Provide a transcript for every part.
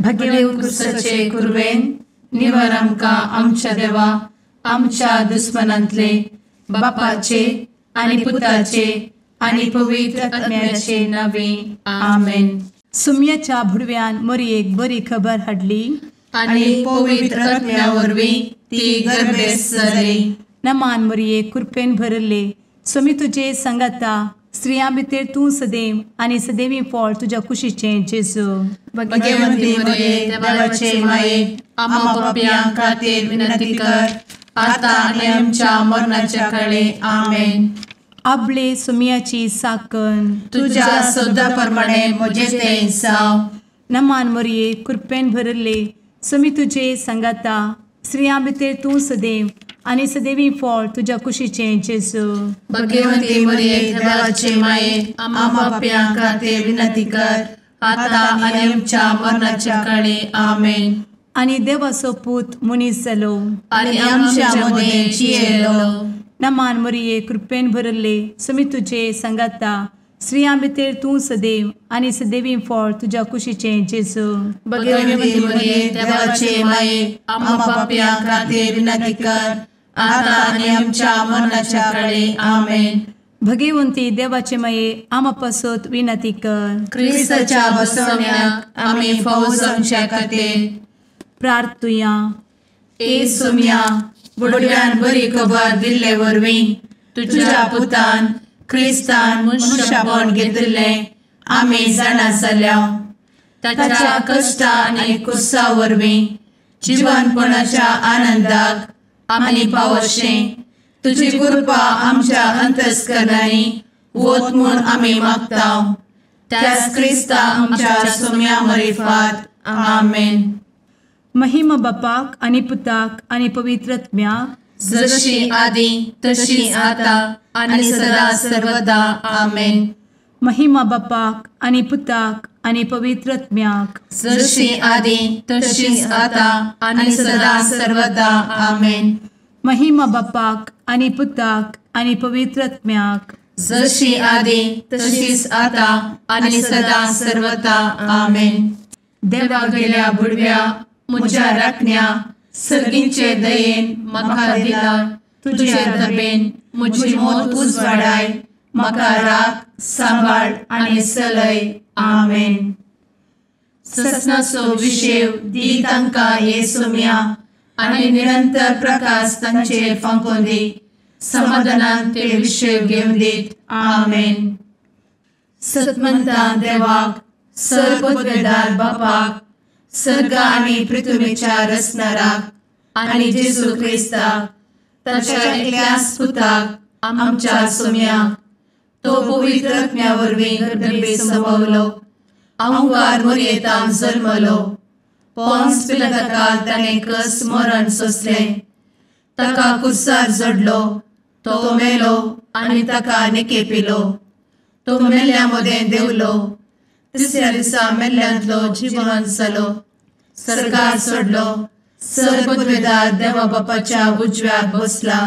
भगेव कुरवेन निवर आमकां आमच्या देवा आमच्या दुस्मनांतले बापाचे आनी पुताचे आनी पवित्र आत्म्याचे नावे आमेन. सुम्याच्या भुडव्यान मोरयेक बरी खबर हाडली आनी पवित्र आत्म्या वरवीं ती गर्भेस्त जाली. नमान मोरये, कृपेन भरले, स्वामी तुजे संगाता, स्त्रियां भितर तूं सदैव आनी सदैवी फळ तुज्या कुशीचें जेजू. भगवंती मोरये, देवाचे माये, आम्हा पापयां खातीर विनंती कर आता आनी आमच्या मरणाच्या काळे. आमेन. आपले सुम्याची साकन तुज्या सदा प्रमाणे म्हजें तें जावं. नमान मोरये, कृपेन भरले, स्वामी तुजे संगाता, स्त्रियां भितर तूं सदैव आनी सदैवी फळ तुज्या कुशीचें जेजू. भगवंती मोरये, देवाचे माये, आम्हा पापयां खातीर विनंती कर आता आनी आमच्या मरणाच्या काळे. आमेन. आनी देवाचो पूत मनीस जालो आनी आमच्या मदें जियेलो. नमान मोरये, कृपेन भरले, स्वामी तुजे संगाता, स्त्रियां भितर तूं सदैव आनी सदैवी फळ तुज्या कुशीचें जेजू. भगवंती मोरये, देवाचे माये, आम्हा पापयां खातीर विनंती कर आता आनी आमच्या मरणाच्या काळे. आमेन. भगवंती देवाचे माये, आम्हा पासत विनंती कर. क्रिस्ताच्या बसवण्याक आमी फावो जावच्या खातीर प्रार्थुया. ए सुम्या, बुडव्यान बरी खबर दिल्ले वरवीं तुज्या पुतान क्रिस्तान मनशापण घेतिल्लें आमी जाणा जाल्या. ताच्या कश्टा आनी कुसा वरवीं जिवनपणाच्या आनंदाक आमी पावशें तुजी कृपा आमच्या अंतस्करणांनी वत म्हूण आमी मागता. त्याच क्रिस्ता आमच्या सुम्या मरिफात. आमेन. महिमा बापाक आनी पुताक आनी पवित्र आत्म्याक, जशी आदी तशी आता आनी सदा सर्वदा. आमेन. महिमा बापाक आनी पुताक आनी पवित्र आत्म्याक, जशी आदी तशी आता आनी सदा सर्वदा. आमेन. महिमा बापाक आनी पुताक आनी पवित्र आत्म्याक, जशी आदी तशीच आता आनी सदा सर्वदा. आमेन. देवा गेल्या बुडव्या म्हज्या राखण्या सर्गींचे दयेन म्हाका दिला तुजे दबेन म्हजी मोत उजवाडाय, म्हाका राख सांबाळ आनी सलय. आमेन. ससनाचो विशेव दी तांकां हे सुम्या आनी निरंतर प्रकाश तांचेर फांकोवन दी, समाधानान ते विशेव घेवन दीत. आमेन. सतमंता देवाक, सर्वपदवेदार बापाक, सर्ग आनी पृथ्वीच्या रचणाराक आनी जेजू क्रिस्ताक ताच्या एकल्याच पुताक आमच्या सुम्याक, तो पवित्र आत्म्या वरवीं गर्भे संभवलो, अहंकार मोरयेतान जल्मलो, पोन्स पिलाताकाल ताणें कस मरण सोंसलें, ताका कुर्सार जडलो, तो मेलो आनी ताका निकेपिलो, तो मेल्ल्या मदें देंवलो, तिसऱ्या दिसा मेल्ल्यांतलो जिवन जालो, सर्गार सोडलो, सर्वपदवेदार देवा बापाच्या उजव्याक बसला,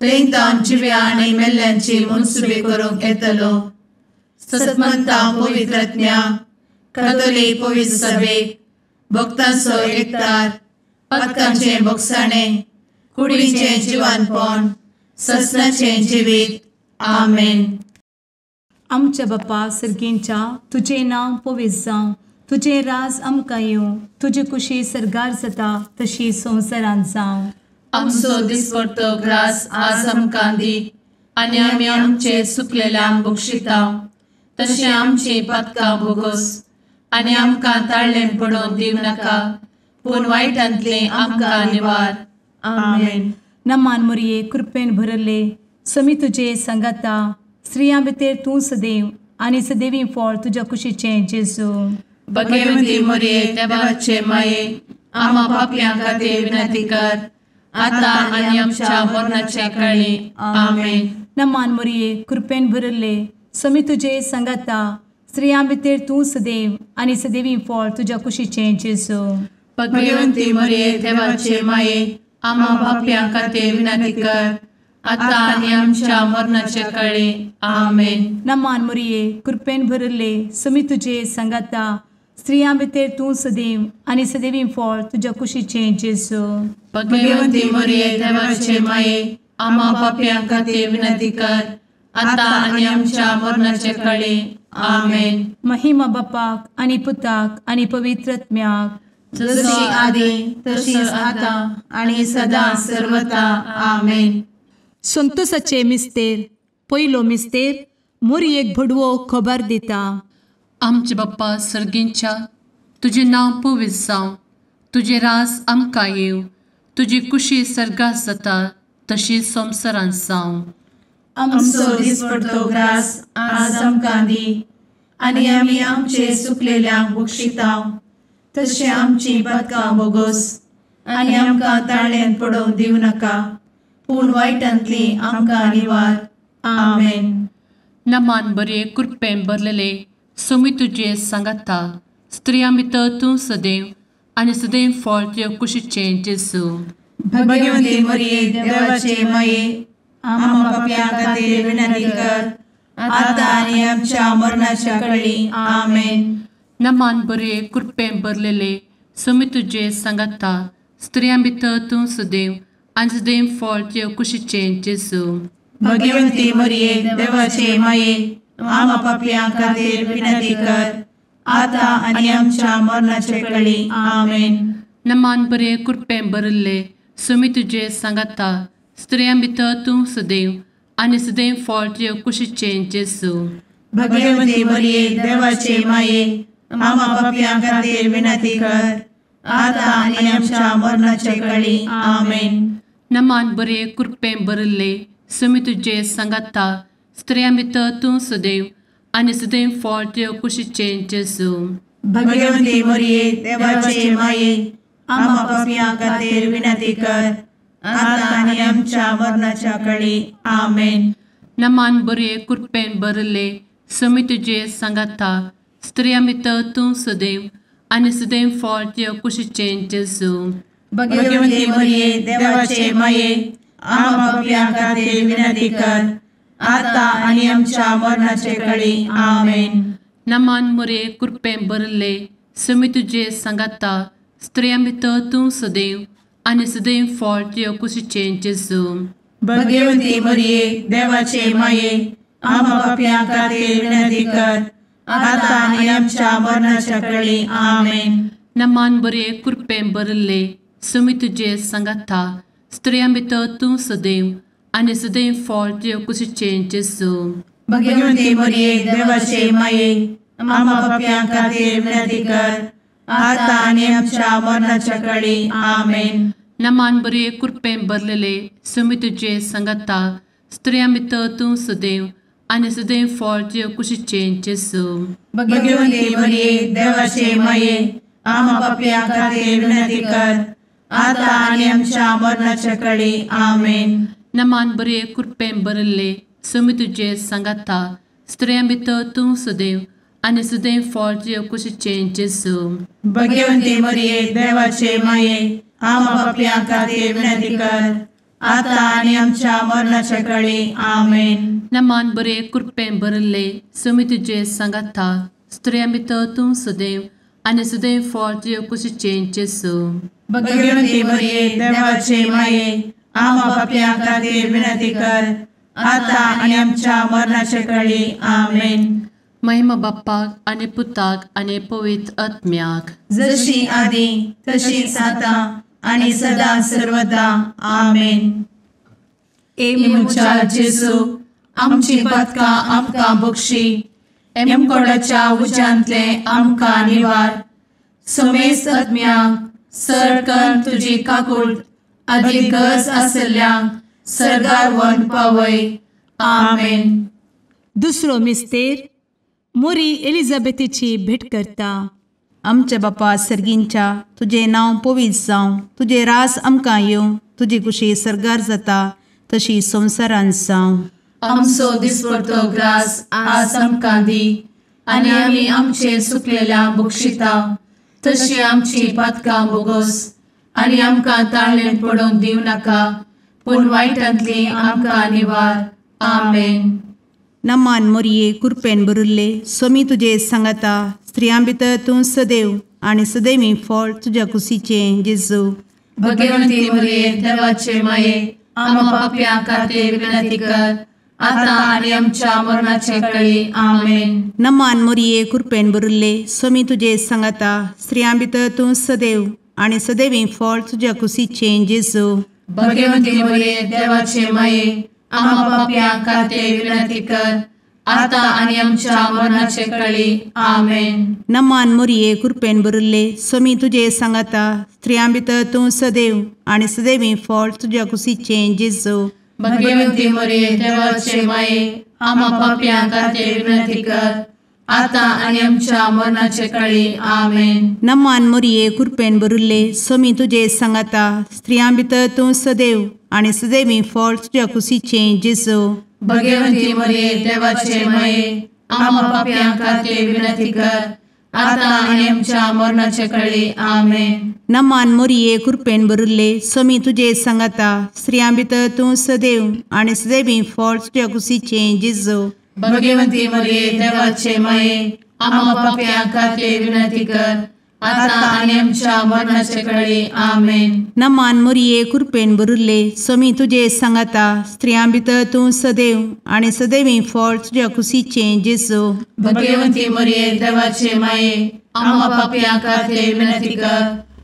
थंय तावन जिव्या आनी मेल्ल्यांची मनसुबी करूंक येतलो. सतमंता पवित्र आत्म्या, कातोलीक पवित्र सभेक, भक्तांचो एकतार, पातकांचें भोगसाणें, कुडीचें जिवानपण, ससनाचें जिवीत. आमेन. आमच्या बापा सर्गींच्या, तुजें नांव पवित्र जावं, तुजें राज आमकां येवं, तुजी कुशी सर्गार जाता तशी संवसारांत जावं. आमचो दिसपडतो ग्रास आज आमकां दी आनी आमी आमचे सुकलेल्यांक बक्षिता तशें आमची पातकां भोगोस आनी आमकां ताळ्ळें पडोवन दिवं नाका, पूण वायटांतलें आमकां निवार. आमेन. नमान मोरये, कृपेन भरले, स्वामी तुजे संगाता, स्त्रियां भितर तूं सदैव आनी सदैवी फळ तुज्या कुशीचें जेजू. भगवंती मोरये, देवाचे माये, आम्हा पापयां खातीर विनंती कर आता आनी आमच्या मरणाच्या काळी. आमेन. नमान मोरये, कृपेन भरले, स्वामी तुजे संगाता, स्त्रियां भितर तूं सदैव आनी सदैवी फळ तुज्या कुशीचें जेजू. भगवंती मोरये, देवाचे माये, आम्हा पापयां खातीर विनंती कर आता आनी आमच्या मरणाच्या काळी. आमेन. नमान मोरये, कृपेन भरले, स्वामी तुजे संगाता, स्त्रियां भितर तूं सदैव आनी सदैवी फळ तुज्या कुशीचें जेजू। भगवंती मरिये देवाचे माये आम्हा पाप्यां खातीर विनंती कर आतां आनी आमच्या मरणाचे काळी। आमेन। महिमा बापाक आनी पुताक आनी पवित्र आत्म्याक, जशी आदी तशीच आतां आनी सदां सर्वता। आमेन। संतोषाचे मिस्तेर पयलो मिस्तेर मोरयेक भडवो खबर दिता। आमचे बाप्पा सर्गींच्या तुजें नांव पवित्र जावं, तुजें राज आमकां येवं, तुजी कुशी सर्गात जाता तशी संवसारांत जावं। आमचो दिसपडतो ग्रास आज आमकां दी आनी आमी आमचे सुकलेल्यांक बक्षिता तशें आमची पातकां बोगोस आनी आमकां ताळ्यांत पडोवंक दिवं नाका, पूण वायटांतली आमकां निवार। आमेन। नमान बरे कृपेन भरलेले सोमी तुजे सांगाता, स्त्रियां भितर तूं सदैव आनी सदैव फळ तुज्या कुशीचें जेजू। भगवंती मरिये देवाचे माये आम्हा पाप्यां खातीर विनंती कर आतां आनी आमच्या मरणाच्या काळी। आमेन। नमान बरे कृपेन भरलेले सोमी तुजे सांगाता, स्त्रियां भितर तूं सदैव आनी सदैव फळ तुज्या कुशीचें जेजू। भगवंती मरिये देवाचे माये आम्हा पाप्यां खातीर विनंती कर आतां आनी आमच्या मरणाच्या काळी। आमेन। नमान बरे कृपेन भरिल्ले सोमी तुजे सांगाता, स्त्रियां भितर तूं सदैव आनी सदैव फळ तुज्या कुशीचें जेजू। भगवंती मरिये देवाचे माये आम्हा पाप्यां खातीर विनंती कर आतां आनी आमच्या मरणाच्या काळी। आमेन। नमान बरे कृपेन भरिल्ले सोमी तुजे सांगाता, स्त्रियां भितर तूं सदैव आनी सदैव फळ तुज्या कुशीचें जेजू। भगवंती मरिये देवाचे माये आम्हा पाप्यां खातीर विनंती कर आतां आनी आमच्या मरणाच्या काळी। आमेन। नमान बरे कृपेन भरिल्ले सोमी तुजे सांगाता, स्त्रियां भितर तूं सदैव आनी सदैव फळ तुज्या कुशीचें जेजू। भगवंती मरिये देवाचे माये आम्हा पाप्यां खातीर विनंती कर आतां आनी आमच्या मरणाचे काळी। आमेन। नमान मरिये कृपेन भरिल्ले सोमी तुजे सांगाता, स्त्रियां भितर तूं सदैव आनी सदैव फळ तुज्या कुशीचें जेजू। भगवंती मरिये देवाचे माये आम्हा पाप्यां खातीर विनंती कर आतां आनी आमच्या मरणाच्या काळी। आमेन। नमान बरे कृपेन भरिल्ले सोमी तुजे सांगाता, स्त्रियां भितर तूं सदैव आनी सदैव फळ तुज्या कुशीचें जेजू। भगवंती मरिये देवाचे माये आम्हा पाप्यां खातीर विनंती कर आतां आनी आमच्या मरणाच्या काळी। आमेन। नमान बरे कृपेन भरलेले सोमी तुजे सांगाता, स्त्रियां भितर तूं सदैव आनी सदैव फळ तुज्या कुशीचें जेजू। भगवंती मरिये देवाचे माये आम्हा पाप्यां खातीर विनंती कर आतां आनी आमच्या मरणाच्या काळी। आमेन। नमान बरे कृपेन भरिल्ले सोमी तुजे सांगाता, स्त्रियां भितर तूं सदैव आनी सदैव फळ तुज्या कुशीचें जेजू। भगवंती मरिये देवाचे माये आम्हा पाप्यां खातीर विनंती कर आतां आनी आमच्या मरणाच्या काळी। आमेन। नमान बरे कृपेन भरिल्ले सोमी तुजे सांगाता, स्त्रियां भितर तूं सदैव आनी सदैव फळ तुज्या कुशीचें जेजू। भगवंती मरिये देवाचे माये आम्हा पाप्यां खातीर विनंती कर आतां आनी आमच्या मरणाच्या काळी। आमेन। महिमा बाप्पाक आनी पुताक आनी पवित्र आत्म्याक, जशी आदी तशीच आतां आनी सदां सर्वदा। आमेन। ए म्हज्या जेजू आमची पातकां आमकां बक्षी, एमकोडाच्या उज्यांतले आमकां निवार, समेस्त आत्म्यांक सर कर तुजी काकूट आदी गरज आशिल्ल्यांक सर्गार व्हरून पावय। आमेन। दुसरो मिस्तेर मोरी एलिझाबेथीची भेट करता। आमच्या बापा सर्गींच्या तुजें नांव पवित्र जावं, तुजें रास आमकां येवं, तुजी कुशी सर्गार जाता तशी संवसारांत जावं। आमचो दिसपडतो ग्रास आज आमकां दी आनी आमी आमचे सुकलेल्या बक्षिता तशी आमची पातकां बोगोस आनी आमकां ताळ्ळेंत पडोवंक दिवं नाका, पूण वायटांतली आमकां निवार। आमेन। नमान मोरये कृपेन भरिल्ले स्वामी तुजे सांगाता, स्त्रियां भितर तूं सदैव आनी सदैवी फळ तुज्या कुशीचें जेजू। भगवंती मरिये देवाचे माये आम्हा पाप्यां खातीर विनंती कर आता आनी आमच्या मरणाचे वेळी। आमेन। नमान मोरये कृपेन भरिल्ले स्वामी तुजे सांगाता स्त्रियां भितर तूं सदैव आनी सदैवी फळ तुज्या कुशीचें जेजू। भगवंती मरिये देवाचे माये आम्हा पाप्यां खातीर विनंती कर आता आनी आमच्या मरणाचे वेळी। आमेन। नमान मोरये कृपेन भरिल्ले स्वामी तुजे सांगाता स्त्रियां भितर तूं सदैव आनी सदैवी फळ तुज्या कुशीचें जेजू। भगवंती मरिये देवाचे माये आम्हा पाप्यां खातीर विनंती कर आता आनी आमच्या मरणाचे वेळी। आमेन। नमान मोरये कृपेन भरिल्ले स्वामी तुजे सांगाता स्त्रियां भितर तूं सदैव आनी सदैवी फळ तुज्या कुशीचें जेजू। भगवंती मरिये देवाचे माये आम्हा पाप्यां खातीर विनंती कर आता आनी आमच्या मरणाचे वेळी। आमेन। नमान मोरये कृपेन भरिल्ले स्वामी तुजे सांगाता स्त्रियां भितर तूं सदैव आनी सदैवी फळ तुज्या कुशीचें जेजू। भगवंती मरिये देवाचे माये आम्हा पाप्यां खातीर विनंती कर आता आनी आमच्या मरणाचे वेळी। आमेन। नमान मोरये कृपेन भरिल्ले स्वामी तुजे सांगाता स्त्रियां भितर तूं सदैव आनी सदैवी फळ तुज्या कुशीचें जेजू। भगवंती मरिये देवाचे माये आम्हा पाप्यां खातीर विनंती कर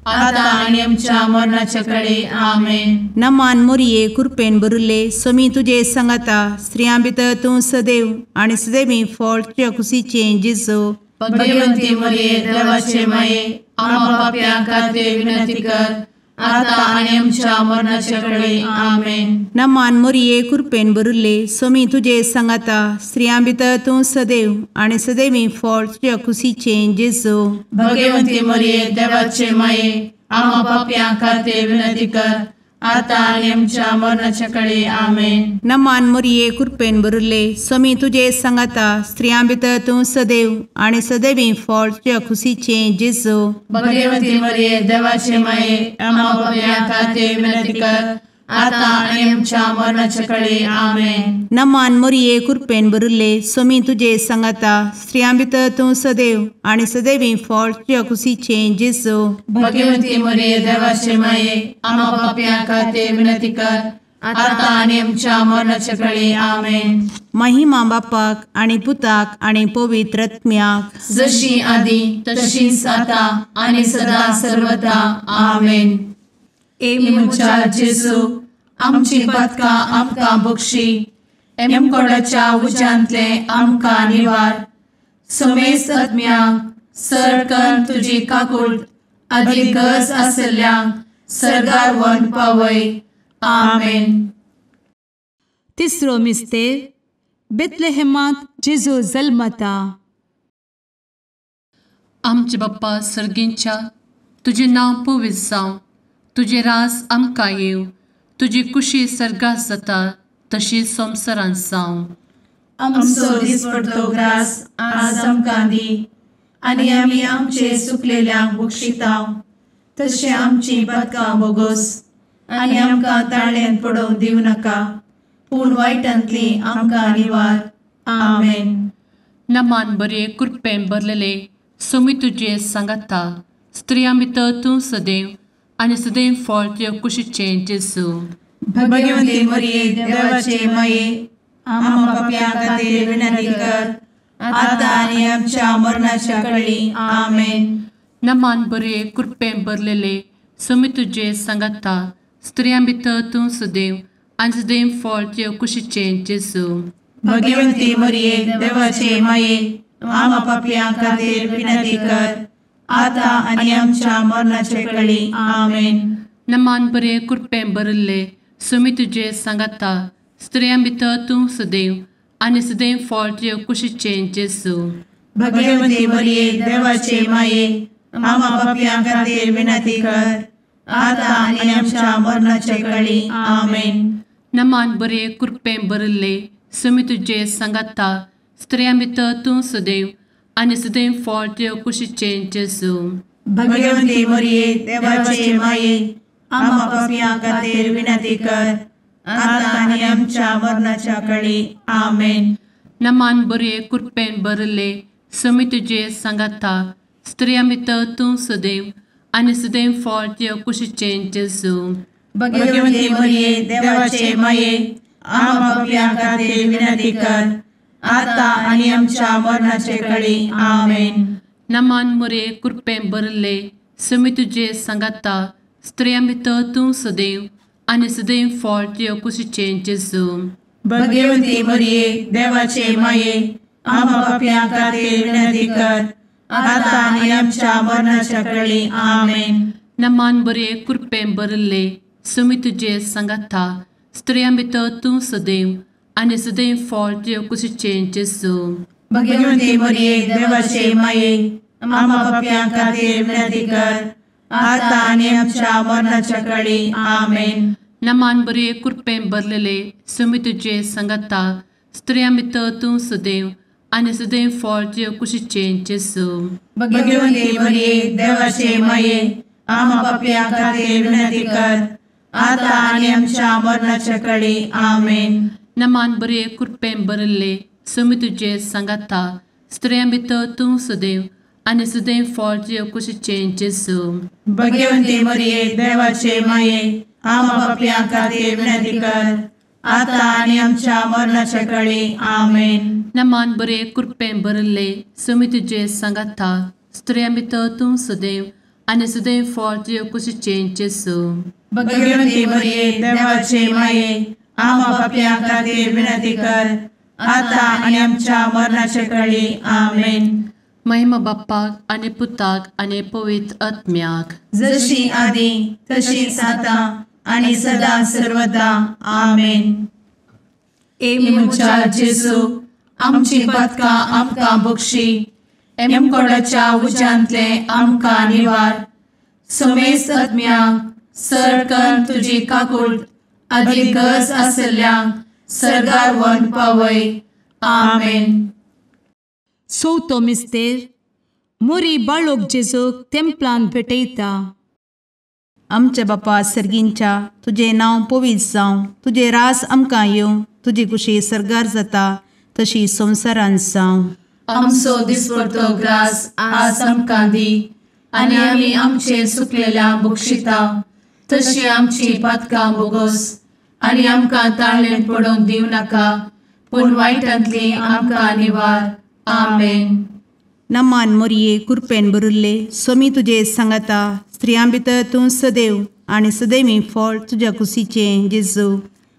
आता आनी आमच्या मरणाचे वेळी। आमेन। नमान मोरये कृपेन भरिल्ले स्वामी तुजे सांगाता स्त्रियां भितर तूं सदैव आनी सदैवी फळ तुज्या कुशीचें जेजू। भगवंती मरिये देवाचे माये आम्हा पाप्यां खातीर विनंती कर आता आनी आमच्या मरणाचे वेळी। आमेन। नमान मोरये कृपेन भरिल्ले स्वामी तुजे सांगाता स्त्रियां भितर तूं सदैव आनी सदैवी फळ तुज्या कुशीचें जेजू। भगवंती मरिये देवाचे माये आम्हा पाप्यां खातीर विनंती कर आता आनी आमच्या मरणाचे वेळी। आमेन। नमान मोरये कृपेन भरिल्ले स्वामी तुजे सांगाता स्त्रियां भितर तूं सदैव आनी सदैवी फळ तुज्या कुशीचें जेजू। भगवंती मरिये देवाचे माये आम्हा पाप्यां खातीर विनंती कर आता आनी आमच्या मरणाचे वेळी। आमेन। नमान मोरये कृपेन भरिल्ले स्वामी तुजे सांगाता स्त्रियां भितर तूं सदैव आनी सदैवी फळ तुज्या कुशीचें जेजू। भगवंती मरिये देवाचे माये आम्हा पाप्यां खातीर विनंती कर आता आनी आमच्या मरणाचे वेळी। आमेन। महिमा बापाक आनी पुताक आनी पवित्र आत्म्याक जशी आदी तशीच आता आनी सदा सर्वदा। आमेन। ए म्हज्या जेजू आमची पातकां आमकां बक्षी एमकोडाच्या उज्यांतले आमकां निवार समेस्त आत्म्यांक सरकन तुजी काकूट आदी गरज आशिल्ल्यांक सर्गार व्हरून पावय। आमेन। तिसरो मिस्तेर बेथलेहेमांत जेजू जल्मता। आमचे बाप्पा सर्गींच्या तुजें नांव पवित्र जावं, तुजें राज आमकां येवं, तुजी कुशी सर्गात जाता तशी संवसारांत जावं। आमचो दिसपडतो ग्रास आज आमकां दी आनी आमी आमचे सुकलेल्यांक बक्षिता तशें आमची पातकां बोगोस आनी आमकां ताळ्यान पडोवंक दिवं नाका पूण वायटांतली आमकां निवार। आमेन। नमान बरे कृपेन भरलेले स्वामी तुजे सांगाता स्त्रियां भितर तूं सदैव आनी सदैव फळ तुज्या कुशीचें जेजू। भगवंती मरिये देवाचे माये आम्हा पाप्यां खातीर विनंती कर आता आनी आमच्या मरणाच्या वेळी। आमेन। नमान बरे कृपेन भरलेले स्वामी तुजे सांगाता स्त्रियां भितर तूं सदैव आनी सदैव फळ तुज्या कुशीचें जेजू। भगवंती मरिये देवाचे माये आम्हा पाप्यां खातीर विनंती कर आता आनी आमच्या मरणाचे वेळी। आमेन। नमान बरे कृपेन भरिल्ले स्वामी तुजे सांगाता स्त्रियां भितर तूं सदैव आनी सदैव फळ तुज्या कुशीचें जेजू। भगवंती मरिये देवाचे माये आम्हा पाप्यां खातीर विनंती कर आता आनी आमच्या मरणाचे वेळी। आमेन। नमान बरे कृपेन भरिल्ले स्वामी तुजे सांगाता स्त्रियां भितर तूं सदैव आनी सदैव फळ तुज्या कुशीचें जेजू। भगवंती मरिये देवाचे माये आम्हा पाप्यां खातीर विनंती कर आता आनी आमच्या मरणाच्या वेळी। आमेन। नमान बरे कृपेन भरिल्ले समी तुजे सांगाता स्त्रियां भितर तूं सदैव आनी सदैव फळ तुज्या कुशीचें जेजू. भगवती मरिये देवाचे माये आम्हा पाप्यां खातीर विनंती कर आता आनी आमच्या मरणाचे कळी. आमेन. नमान मोरये कृपेन भरिल्ले समी तुजे सांगाता स्त्रियां भितर तूं सदैव आनी सदैव फळ तुज्या कुशीचें जेजू. भगवती मरिये देवाचे माये आम्हा पाप्यां खातीर विनंती कर आता आनी आमच्या मरणाच्या कळी. आमेन. नमान बरे कृपेन भरिल्ले समी तुजे सांगाता स्त्रियां भितर तूं सदैव आनी सदैव फळ तुज्या कुशीचें जेजू. भगवती मरिये देवाचे माये आम्हा पाप्यां खातीर विनंती कर आता आनी आमच्या मरणाच्या कळी. आमेन. नमान बरे कृपेन भरलेले समी तुजे सांगाता स्त्रियां भितर तूं सदैव आनी सदैव फळ तुज्या कुशीचें जेजू. भगवती मरिये देवाचे माये आम्हा पाप्यां खातीर विनंती कर आता आनी आमच्या मरणाच्या कळी. आमेन. नमान बरे कृपेन भरिल्ले समी तुजे सांगाता स्त्रियां भितर तूं सदैव आनी सदैव फळ तुज्या कुशीचें जेजू. भगवती मरिये देवाचे माये आम्हा पाप्यां खातीर विनंती कर आता आनी आमच्या मरणाच्या कळी. आमेन. नमान बरे कृपेन भरिल्ले समी तुजे सांगाता स्त्रियां भितर तूं सदैव आनी सदैव फळ तुज्या कुशीचें जेजू. भगवती मरिये देवाचे माये आम्हा पाप्यां खातीर विनंती कर आता आनी आमच्या मरणाच्या कळी. आमेन. महिमा बाप्पाक आनी पुताक आनी पवित्र आत्म्याक, जशी आदी तशीच आता आनी सदा सर्वदा. आमेन. ए म्हज्या जेजू आमची पातकां आमकां बक्षी, एमकोडाच्या उज्यांतले आमकां निवार, समेस्त आत्म्यांक सरकन तुजी काकूट आदी गरज आसल्ल्यांक सर्गार व्हरून पावय. आमेन. चवथो मिस्तेर मोरी बाळोक जेजूक तेंपलान भेटयता. आमच्या बापा सर्गींच्या तुजें नांव पवित्र जावं, तुजें राज आमकां येवं, तुजी कुशी सर्गार जाता तशी संवसारांत जावं. आमचो दिसपडतो ग्रास आज आमकां दी आनी आमी आमचे सुकलेल्या बक्षिता तशी आमची पातकां बोगोस आनी आमकां ताळेन पडोवंक दिवं नाका पूण वायटांतली आमकां निवार. आमेन. नमान मोरये कृपेन भरिल्ले स्वामी तुजे सांगाता स्त्रियां भितर तूं सदैव आनी सदैवी फळ तुज्या कुशीचें जेजू.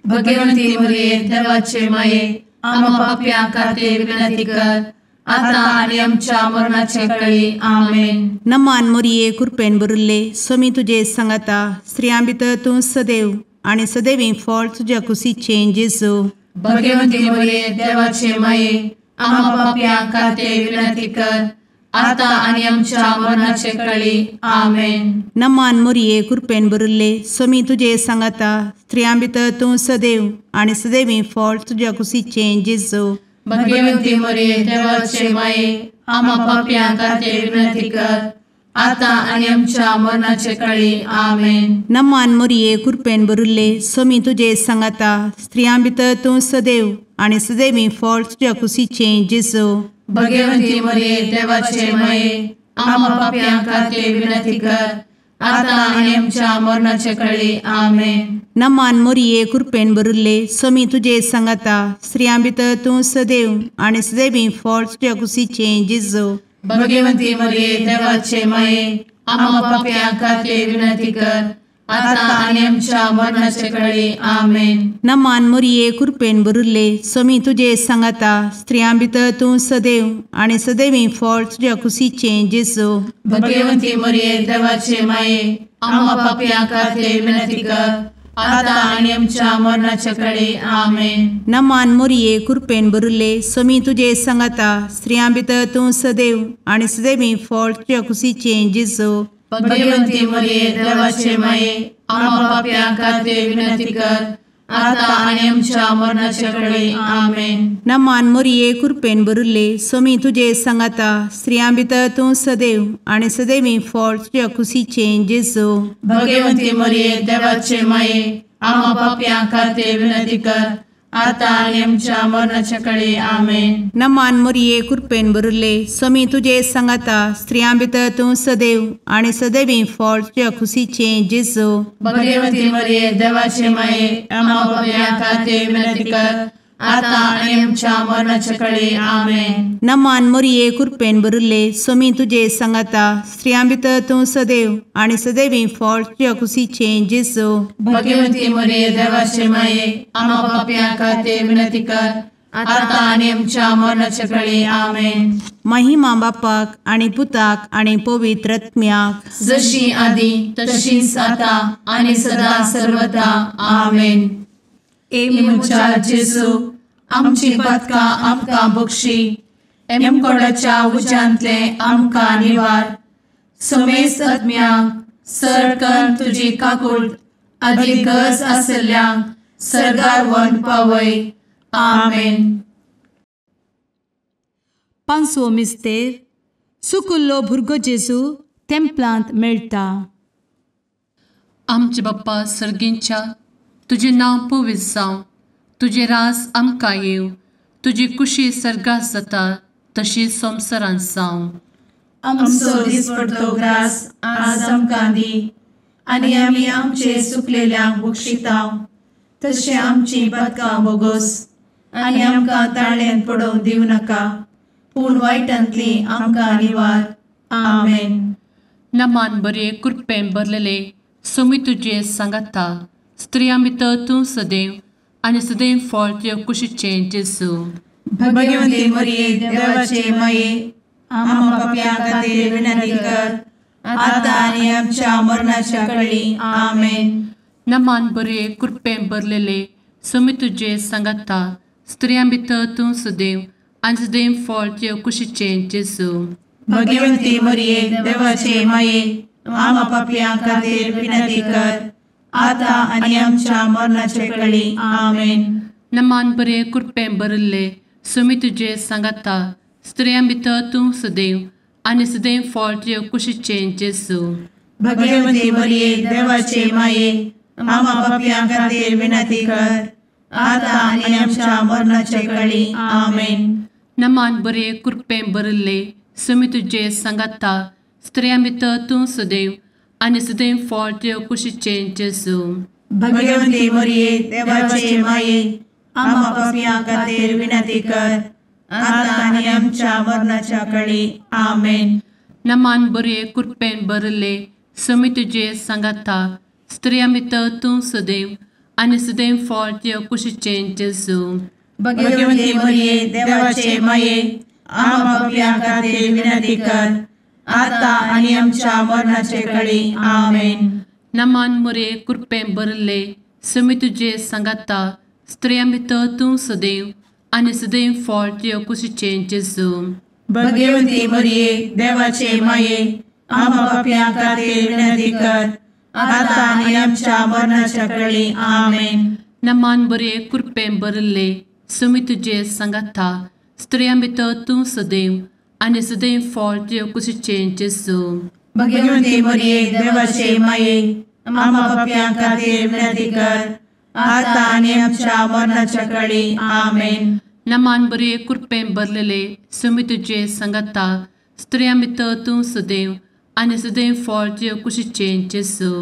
भगवंती मोरये देवाचे माये आम्हा पाप्यां खातीर विनंती कर आता आनी आमच्या मरणाचे कळी. आमेन. नमान मोरये कृपेन भरिल्ले स्वामी तुजे सांगाता स्त्रियां भितर तूं सदैव आनी सदैवी फळ तुज्या कुशीचें जेजू. भगवंती मोरये देवाचे माये आम्हा पाप्यां खातीर विनंती कर आता आनी आमच्या मरणाचे कळी. आमेन. नमान मोरये कृपेन भरिल्ले स्वामी तुजे सांगाता स्त्रियां भितर तूं सदैव आनी सदैवी फळ तुज्या कुशीचें जेजू. भगवंती मोरये देवाचे माये आम्हा पाप्यां खातीर विनंती कर आता आनी आमच्या मरणाचे कळी. आमेन. नमान मोरये कृपेन भरिल्ले स्वामी तुजे सांगाता स्त्रियां भितर तूं सदैव आनी सदैवी फळ तुज्या कुशीचें जेजू. भगवंती मोरये देवाचे माये आम्हा पाप्यां खातीर विनंती कर आता आनी आमच्या मरणाचे कळी. आमेन. नमान मोरये कृपेन भरिल्ले स्वामी तुजे सांगाता स्त्रियां भितर तूं सदैव आनी सदैवी फळ तुज्या कुशीचें जेजू. भगवंती मोरये देवाचे माये आम्हा पाप्यां खातीर विनंती कर आता आनी आमच्या मरणाचे कळी. आमेन. नमान मोरये कृपेन भरिल्ले स्वामी तुजे सांगाता स्त्रियां भितर तूं सदैव आनी सदैवी फळ तुज्या कुशीचें जेजू. भगवंती मोरये देवाचे माये आम्हा पाप्यां खातीर विनंती कर आता आनी आमच्या मरणाचे कळी. आमेन. नमान मोरये कृपेन भरिल्ले स्वामी तुजे सांगाता स्त्रियां भितर तूं सदैव आनी सदैवी फळ तुज्या कुशीचें जेजू. भगवंती मोरये देवाचे माये आम्हा पाप्यां खातीर विनंती कर आता आनी आमच्या मरणाचे कळी. आमेन. नमान मोरये कृपेन भरिल्ले स्वामी तुजे सांगाता स्त्रियां भितर तूं सदैव आनी सदैवी फळ तुज्या कुशीचें जेजू. भगवंती मोरये देवाचे माये आम्हा पाप्यां खातीर विनंती कर आतां आनी आमच्या मरणाच्या कळे आमेन. नमान मोरये कृपेन भरिल्ले स्वामी तुजे सांगाता स्त्रियां भितर तूं सदैव आनी सदैवी फळ तुज्या खुशीचें जेजू. भगवती मरिये देवाचे माये आम्हा पाप्यां खातीर विनंती कर आतां आनी आमच्या मरणाच्या कळे आमेन. नमान मोरये कृपेन भरिल्ले स्वामी तुजे सांगाता स्त्रियां भितर तूं सदैव आनी सदैवी फळ तुज्या खुशीचें जेजू. भगवती मरिये देवाचे माये आम्हा पाप्यां खातीर विनंती कर आतां आनी आमच्या मरणाच्या कळे आमेन. महिमा बापाक आनी पुताक आनी पवित्र आत्म्याक जशी आदी तशीच आतां आनी सदा सर्वदा आमेन. ए म्हज्या जेजू आमची पातकां आमकां बक्षी एमकोडाच्या उज्यांतले आमकां निवार समेस्त आत्म्यांक सरकन तुजी काकूट आदी गरज आसल्ल्यांक सरगार वन पावय आमेन. पांचवो मिस्तेर सुकुल्लो भुरगो जेजू तेम्पलांत मेळटा. आमचे बाप्पा सर्गींच्या तुजें नांव पवित्र जावं, तुजें राज आमकां येवं, तुजी कुशी सर्गात जाता तशी संवसारांत जावं. आमचो दिसपडतो ग्रास आज आमकां दी आनी आमी आमचे सुकलेल्यांक बक्षितांव तशें आमची पातकां बोगोस आनी आमकां ताळ्यांत पडोवंक दिवं नाका पूण वायटांतली आमकां निवार आमेन. नमान बरे कृपेन भरलेले स्वामी तुजे सांगाता स्त्रियां भितर तूं सदैव आनी सदैव फळ तुज्या कुशीचें जेजू. भगवती मरिये देवाचे माये आम्हा पाप्यां खातीर विनंती कर आतां आनी आमच्या मरणाच्या कळी आमेन. नमान बरे कृपेन भरलेले स्वामी तुजे सांगाता स्त्रियां भितर तूं सदैव आनी सदैव फळ तुज्या कुशीचें जेजू. भगवती मरिये देवाचे माये आम्हा पाप्यां खातीर विनंती कर आतां आनी आमच्या मरणाचे कळी आमेन. नमान बरे कृपेन भरिल्ले स्वामी तुजे सांगाता स्त्रियां भितर तूं सदैव आनी सदैव फळ तुज्या कुशीचें जेजू. भगवती मरिये देवाचे माये आम्हा पाप्यां खातीर विनंती कर आतां आनी आमच्या मरणाचे कळी आमेन. नमान बरे कृपेन भरिल्ले स्वामी तुजे सांगाता स्त्रियां भितर तूं सदैव आनी सदैव फळ तुज्या कुशीचें जेजू. भगवती मरिये देवाचे माये आम्हा पाप्यां खातीर विनंती कर आतां आनी आमच्या मरणाच्या कळी आमेन. नमान बरे कृपेन भरिल्ले स्वामी तुजे सांगाता स्त्रियां भितर तूं सदैव आनी सदैव फळ तुज्या कुशीचें जेजू. भगवती मरिये देवाचे माये आम्हा पाप्यां खातीर विनंती कर आतां आनी आमच्या मरणाचे कळी आमेन. नमान मरिये कृपेन भरिल्ले स्वामी तुजे सांगाता स्त्रियां भितर तूं सदैव आनी सदैव फळ तुज्या कुशीचें जेजू. भगवती मरिये देवाचे माये आम्हा पाप्यां खातीर विनंती कर आतां आनी आमच्या मरणाच्या कळी आमेन. नमान बरे कृपेन भरिल्ले स्वामी तुजे सांगाता स्त्रियां भितर तूं सदैव आनी सदैव फळ तुज्या कुशीचें जेजू. भगवती मरिये देवाचे माये आम्हा पाप्यां खातीर विनंती कर आतां आनी आमच्या मरणाच्या कळी आमेन. नमान बरे कृपेन भरलेले स्वामी तुजे सांगाता स्त्रियां भितर तूं सदैव आनी सदैव फळ तुज्या कुशीचें जेजू.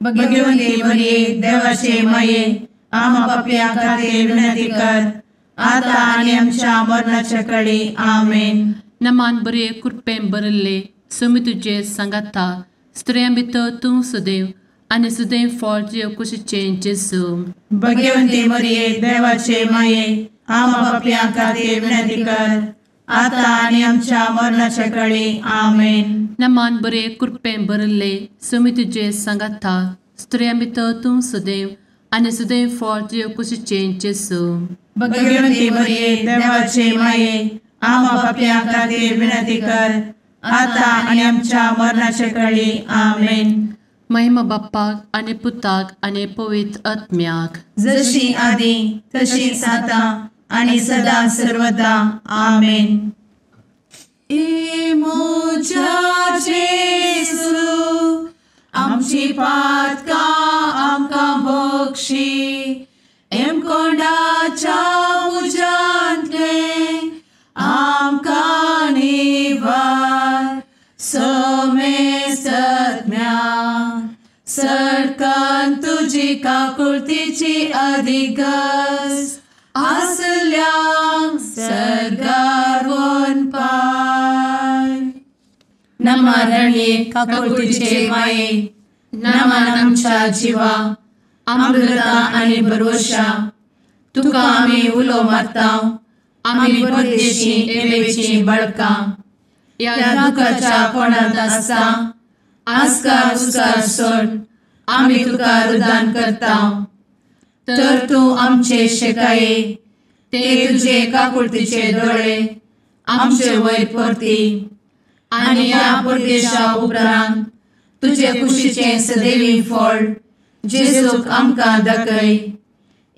भगवती मरिये देवाचे माये आम्हा पाप्यां खातीर विनंती कर आतां आनी आमच्या मरणाच्या कळी आमेन. नमान बरे कृपेन भरिल्ले स्वामी तुजे सांगाता स्त्रियां भितर तूं सदैव आनी सदैव फळ तुज्या कुशीचें जेजू. भगवती मरिये देवाचे माये आम्हा पाप्यां खातीर विनंती कर आतां आनी आमच्या मरणाच्या कळी आमेन. नमान बरे कृपेन भरिल्ले स्वामी तुजे सांगाता स्त्रियां भितर तूं सदैव आनी सदैव फळ तुज्या कुशीचें जेजू. भगवती मरिये देवाचे माये आम्हा पाप्यां खातीर विनंती कर आतां आनी आमच्या मरणाच्या कळी आमेन. महिमा बाप्पाक आनी पुताक आनी पवित्र आत्म्याक जशी आदी तशीच आतां आनी सदा सर्वदा आमेन. ए म्हज्या जेजू आमची पातकां आमकां बक्षी एमकोंडाच्या तुजी काकुळतीची अधिक गरज आसल्यांक सर्गार वनपाय. नमा रणये काकुळतीचे माये, नमान आमच्या जिवा, अमृता आनी भरवशा, तुका आमी उलो मारता, आमी परदेशी एवेची बाळकां, ह्या दुखाच्या कोणांत आसता आस्कार उस्कार सोड आमी तुका रुदान करता. तर तूं आमचे शेकाये ते तुजे काकुळतीचे दोळे आमचे वयर परती आनी ह्या परदेशा उपरांत तुजे कुशीचें सदैवी फळ जेजूक आमकां दाखय.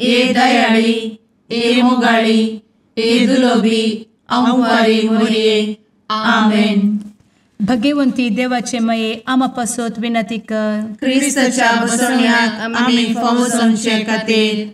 ए दयाळी, ए मोगाळी, ए दुलोबी अंवारी मोरये. आमेन. भगवंती देवाचे मये आमा पासत विनंती कर. क्रिस्ताच्या बसवण्याक आमी फावो जावचे खातीर.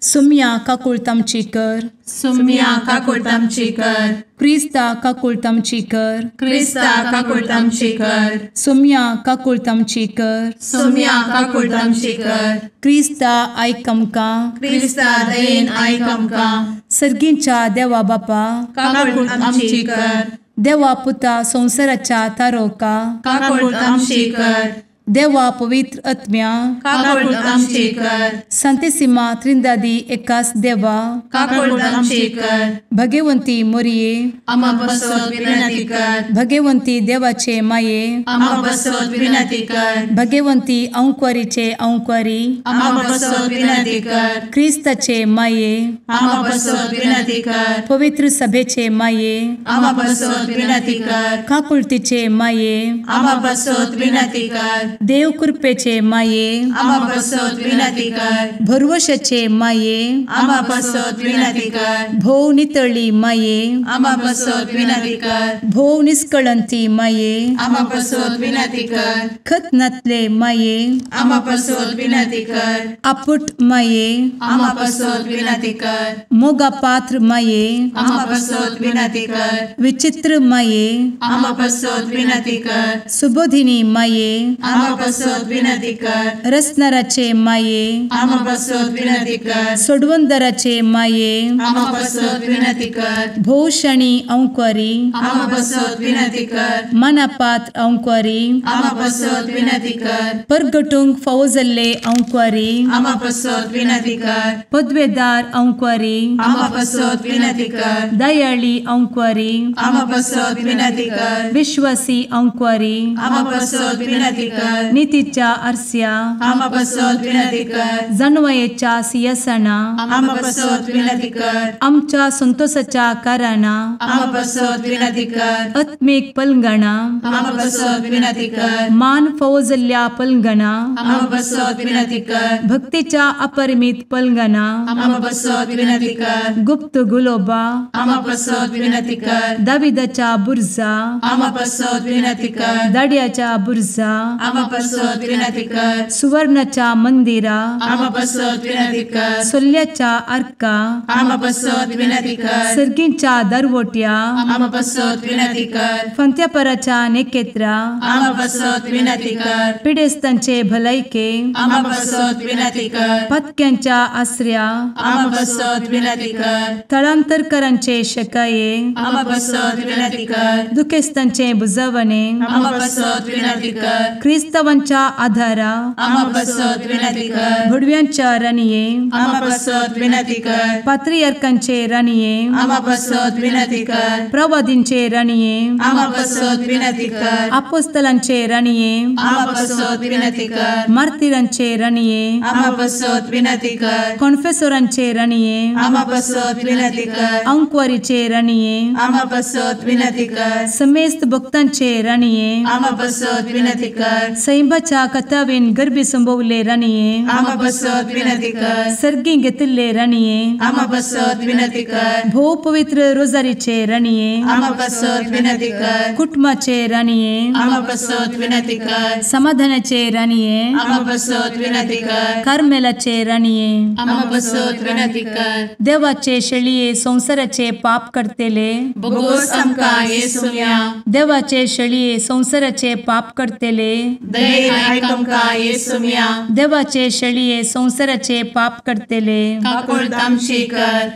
सुम्या काकुळत आमची कर. सुम्या काकुळत आमची कर. क्रिस्ता काकुळत आमची कर. क्रिस्ता काकुळत आमची कर. सुम्या काकुळत आमची कर. सुम्या काकुळत आमची कर. क्रिस्ता आयक आमकां. क्रिस्ता दयेन आयक आमकां. सर्गींच्या देवा बापा काकुळत आमची कर. देवा पुता संवसाराच्या तारोका काकुळत आमची कर. देवा पवित्र आत्म्या काकुळत आमची कर. संतेसिमा त्रिंदादी एकास देवा काकुळत आमची कर. भगवंती मोरये आमा पासत विनंती कर. भगवंती देवाचे माये आमा पासत विनंती कर. भगवंती अंकुरीचे अंकुरी आमा पासत विनंती कर. क्रिस्ताचे माये आमा पासत विनंती कर. पवित्र सभेचे माये आमा पासत विनंती कर. काकुळतीचे माये आमा पासत विनंती कर. देव कृपेचे माये आमा पासत विनंती कर. भरवशाचे माये आमा पासत विनंती कर. भोव नितळी माये आमा पासत विनंती कर. भोव निष्कळंती माये आमा पासत विनंती कर. खत नातले माये आमा पासत विनंती कर. आपुट माये आमा पासत विनंती कर. मोगा पात्र माये आमा पासत विनंती कर. विचित्र माये आमा पासत विनंती कर. सुबोधिनी माये आमा पासत विनंती कर. रसनाराचे माये आमा पासत विनंती कर. सोडवंदराचे माये आमा पासत विनंती कर. भोवशणी अंकुरी आमा पासत विनंती कर. मनापात्र अंकुरी आमा पासत विनंती कर. परगटूंक फावो जाल्ले अंकुरी आमा पासत विनंती कर. पदवेदार अंकुरी आमा पासत विनंती कर. दयाळी अंकुरी आमा पासत विनंती कर. विश्वासी अंकुरी आमा पासत विनंती कर. नितीच्या आरस्या आमा पासत विनंती कर. जानवयेच्या सिंहासना आमा पासत विनंती कर. आमच्या संतोषाच्या कारणा आमा पासत विनंती कर. आत्मीक पलंगणा आमा पासत विनंती कर. मान फावो जाल्ल्या पलंगणा आमा पासत विनंती कर. भक्तीच्या अपरिमित पलंगणा आमा पासत विनंती कर. गुप्त गुलोबा आमा पासत विनंती कर. दाविदाच्या बुर्जा आमा पासत विनंती कर. दाड्याच्या बुर्जा आमा पासत विनंती कर. सुवर्णाच्या मंदिरा आमा पासत विनंती कर. सोल्याच्या आर्का आमा पासत विनंती कर. सर्गींच्या दरवट्या आमा पासत विनंती कर. फंत्यापराच्या नेकेत्रा आमा पासत विनंती कर. पिडेस्तांचे भलायके आमा पासत विनंती कर. पत्क्यांच्या आसऱ्या आमा पासत विनंती कर. थळांतरकरांचे शकाये आमा पासत विनंती कर. दुखेस्तांचे बुजवणे आमा पासत विनंती कर. क्रिस्तावांच्या आधारा आमा पासत विनंती कर. भुडव्यांच्या राणये आमा पासत विनंती कर. पात्रियार्कांचे राणये आमा पासत विनंती कर. प्रवादींचे राणये आमा पासत विनंती कर. आपोस्तलांचे राणये आमा पासत विनंती कर. मार्तिरांचे राणये आमा पासत विनंती कर. कॉन्फेसोरांचे राणये आमा पासत विनंती कर. अंकुवारीचे राणये आमा पासत विनंती कर. समेस्त भक्तांचे राणये आमा पासत विनंती कर. सैंबाच्या कथावेन गर्भी संभवले राणये आमा पासत विनंती कर. सर्गी घेतिल्ले राणये आमा पासत विनंती कर. भोव पवित्र रोजारीचे राणये आमा पासत विनंती कर. कुटुंबाचे राणये आमा पासत विनंती कर. समाधानाचे राणये आमा पासत विनंती कर. कार्मेलाचे राणये आमा पासत विनंती कर. देवाचे शेळये संवसाराचे पाप करतेले बोगोस आमकां येसुम्या देवाचे शेळये संवसाराचे पाप करतेले दयेन आयक आमकां येसुम्या। देवाचे शेळये संवसाराचे पाप करतले काकुळट आमची कर।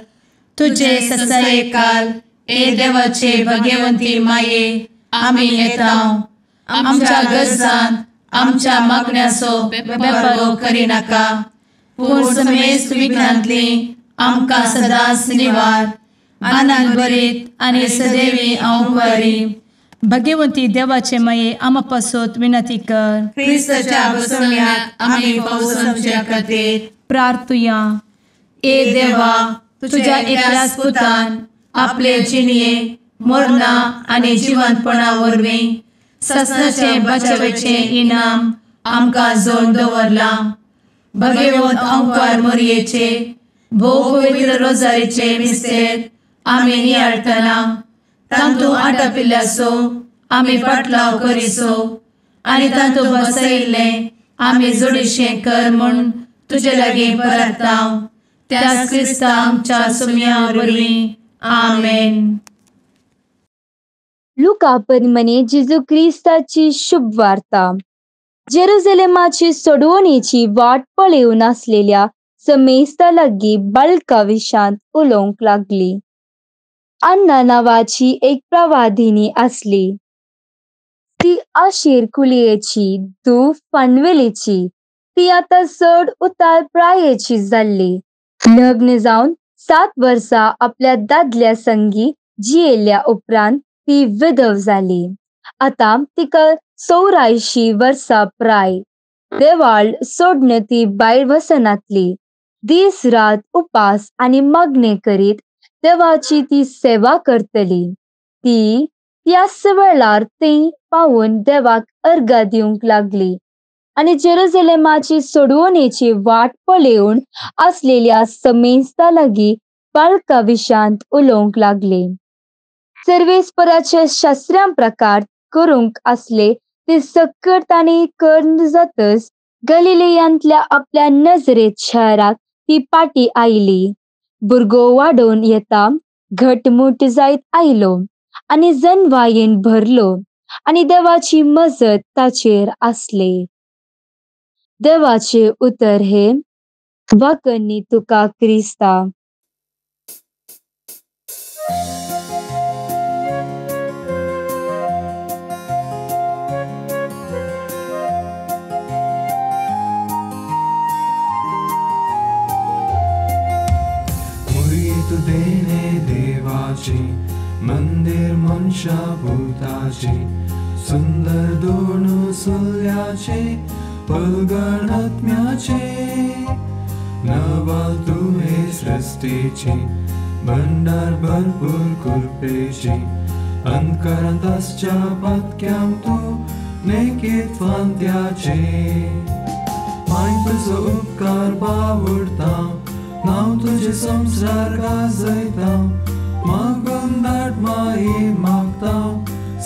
तुजे ससायेकाल ए देवाचे भगवंती माये आमी येता आमच्या गरजान आमच्या मागण्याचो बेपर्वो करिनाका पूण समेस्त विघ्नांतली आमकां सदांच निवार। आनंद भरीत आनी सदैवी अंकुरी भगवंती देवाचे माये आमा पासत विनंती कर। क्रिस्ताच्या बसवण्याक आमी पावसाच्या खातीर प्रार्थुया। ए देवा तुझ्या एकल्याच पुतान आपले जिणये मरणा आनी जिवंतपणा वरवीं ससनाचे बचावेचे इनाम आमकां जोडून दवरलां। भगवंत अंकार मोरयेचे भोव पवित्र रोजारीचे मिस्तेर आमी नियाळटना तांतू आटापिल्ल्याचो आमी पाटलाव करिसो आनी तांतू बसयिल्लें आमी जोडीशें कर म्हूण तुजे लागीं परता त्याच क्रिस्ता आमच्या सुम्या वरवीं आमेन। लुका परमने जेजू क्रिस्ताची शुभ वार्ता। जेरुजलेमाची सोडवणेची वाट पळेवन आसलेल्या समेस्ता लागीं बाळका विशांत उलोवंक लागली। अन्ना नांवाची एक प्रवादिनी आसली। ती आशेर कुलयेची धूव फानवेलीची। ती आतां चड उतार प्रायेची जाल्ली। लग्न जावन 7 वर्सां आपल्या दादल्या संगी जियेल्या उपरांत ती विधव जाली। आतां तिका 84 वर्सां प्राय। देवाळ सोडून ती भायर वचनातली। दीस रात उपास आनी मागणें करीत देवाची ती सेवा करतली। ती त्याच वेळार थंय पावून देवाक अर्घां दिवंक लागली आनी जेरुजलेमाची सोडवणेची वाट पळेवन आसलेल्या समेस्ता लागीं बाळका विशांत उलोवंक लागली। सर्वेस्पराच्या शास्त्र्यां प्रकार करूंक आसले ते सक्कर तांणी करून जातच गलिलेयांतल्या आपल्या नजरेत शहराक ती पाटी आयली। भुरगो वाडोवन येता घटमूट जायत आयलो आनी जनवायेन भरलो आनी देवाची मजत ताचेर आसली। देवाचे उतर हे वाकन्नी तुका क्रिस्ता। देवाची मंदिर मनशा भूताची सुंदर दोन सुल्याचे पलगण आत्म्याचे नवाल तुहे सृष्टीची भंडार भरपूर कृपेची अंतकरांत आसच्या पातक्यांक तूं नेकीत फांत्याचे माय तुजो उपकार बावडता नांव तुजें संवसार गाजयता मागून धाड माई मागता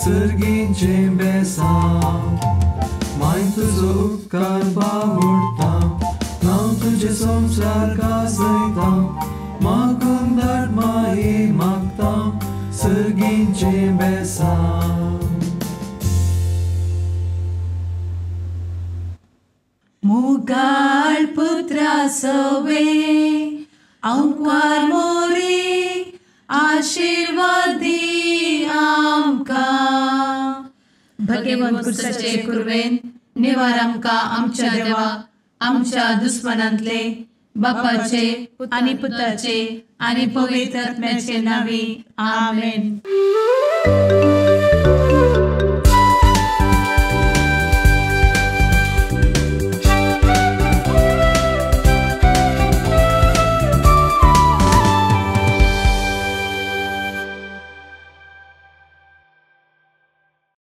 सर्गीचें बेसांव माय तुजो उपकार बावडता नांव तुजें संवसार गाजयता मागून धाड माई मागता सर्गीचें बेसांव। मुगाळ पुत्रा सवे अंकार मोरे आशीर्वादी आमकां। भगवंत क्रिस्ताचे कुर्वेन निवार आमकां आमच्या देवा आमच्या दुस्मनांतले बापाचे आनी पुताचे आनी पवित्र आत्म्याचे नांवी आमेन।